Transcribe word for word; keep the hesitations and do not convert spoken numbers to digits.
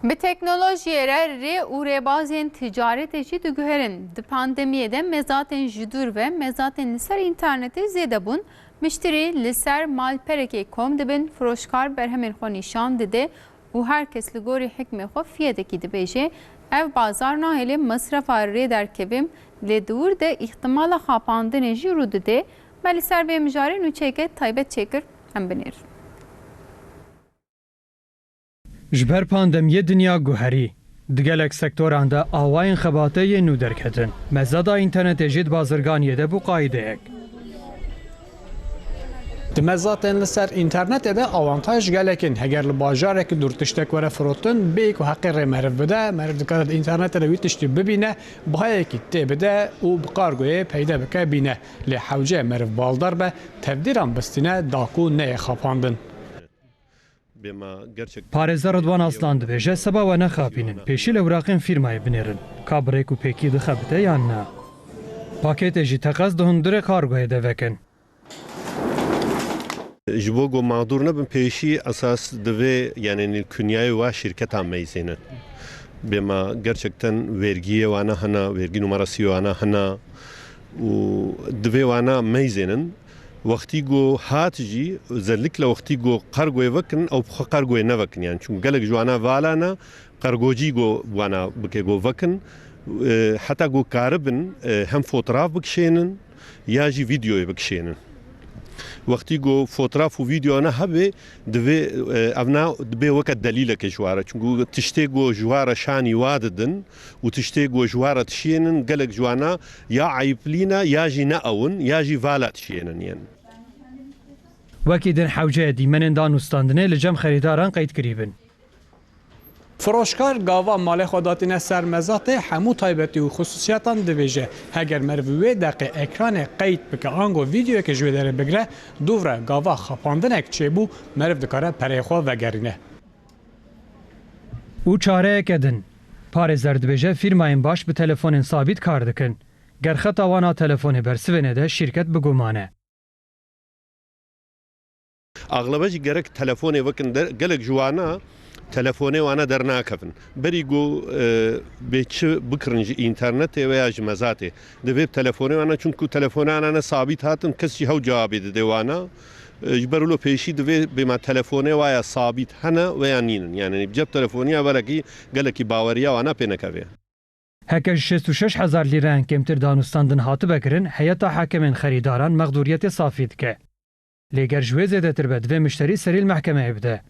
Bi teknolojiyê re rê û rêbazên ticaretê jî diguherin. Di pandemiyê de mezatên ji dûr ve mezatên li ser înternetê zêde bûn. Miştirî li ser malperekê kom dibin, firoşkar berhemên xwe nîşan dide û her kes li gorî hikmê xwe fiyetekî dibêje. Ev bazar nahêle mesrefa rê derkeve, lê di wir de îhtimala xapandinê jî rû dide. Me li ser vê mijarê nûçeyeke taybet çêkir, em binêrin. Ji ber pandemiyê dinya guherî. Di gelek sektoran de awayên xebatê yên nû derketin. Mezada înternetê jî di bazirganiyê de bû qaîdeyek. Di mezatên li ser înternetê de awantaj gelek in. Heger li bajarekî dûr tiştek were firotin, bêyî ku heqê rê meriv bide, meriv dikare di înternetê de wî tiştî bibîne, bihayekî tê bide û bi kargoyê peyde bike bîne. Lê hewce meriv baldar be, tevdîran bistîne da ku neyê xapandin. Parêzer Ridwan Aslan dibêje, seba we nexapînin, pêşî li ewraqên fîrmayê binêrin, ka bi rêk û pêkî dixebite yan na. Pakêtê jî teqez di hundirê kargoyê de vekin. Ji bo ku mağdur nebin, pêşî esas divê, yani, kunyayê wa şîrketa meyzênin. Bêma gerçekten vergiyê wana hena, vergi numarasî wana hena û divê wana meyzênin. Wextî ku hat jî, özellikle wextî ku kargoyê vekin, ew bi xwe kargoyê nevekin. Yani, çünkü gelek ji wana vala ne, kargocî ku wana bike ku vekin, e, heta ku karibin, e, hem fotoğraf bikişênin, ya jî vîdeoyê bikişênin. Wextî ku fotoğraf û vîdeo ne hebe, divê, e, ev na dibê weke delîleke ji ware. Çünkü tiştê ku ji ware şanî wa didin û tiştê ku ji ware dişiyênin, gelek ji wana ya eyîplî ne, ya jî ne ew in, ya jî vala dişiyênin yên. Wekî din hewceye dîmenên danûstandinê li cem xerîdaran qeydkirî bin. Firoşkar gava malê xwe datîne ser mezatê, hemû taybetî û xisûsiyetan dibêje. Heger meriv wê deqê ekranê qeyd bike ango vîdeoyeke ji wê derê bigire, dûv re gava xapandinek çêbû, meriv dikare pereyê xwe vegerîne. Û çareyeke din. Parêzer dibêje fîrmayên baş bi telefonên sabît kar dikin. Ger xeta wan a telefonê bersivêne de şîrket bi guman e. Axlebe jî gerek telefonê vekin der, gelek ji wana telefonê wana dernakevin. Berî ku, e, bê çi bikirin ji înternetê veya ji mezatê. Divê bi telefonê wana, çunku telefonê wana ne sabît hatin, kes jî hew cewabê dide wana. E, ji ber wilo pêşî divê bêma telefonê waya sabît hene veya nînin. Yani cep telefoniya belekî gelekî baweriya wana pê nekeve. Heke ji şêst û şeş hezar lîreyan kêmtir danûstandin hatibe kirin, heyeta hakimên xerîdaran mexdûriyetê safî dike. Lê ger ji wê zêdetir be, divê mişterî serî li mehkemeyê bide.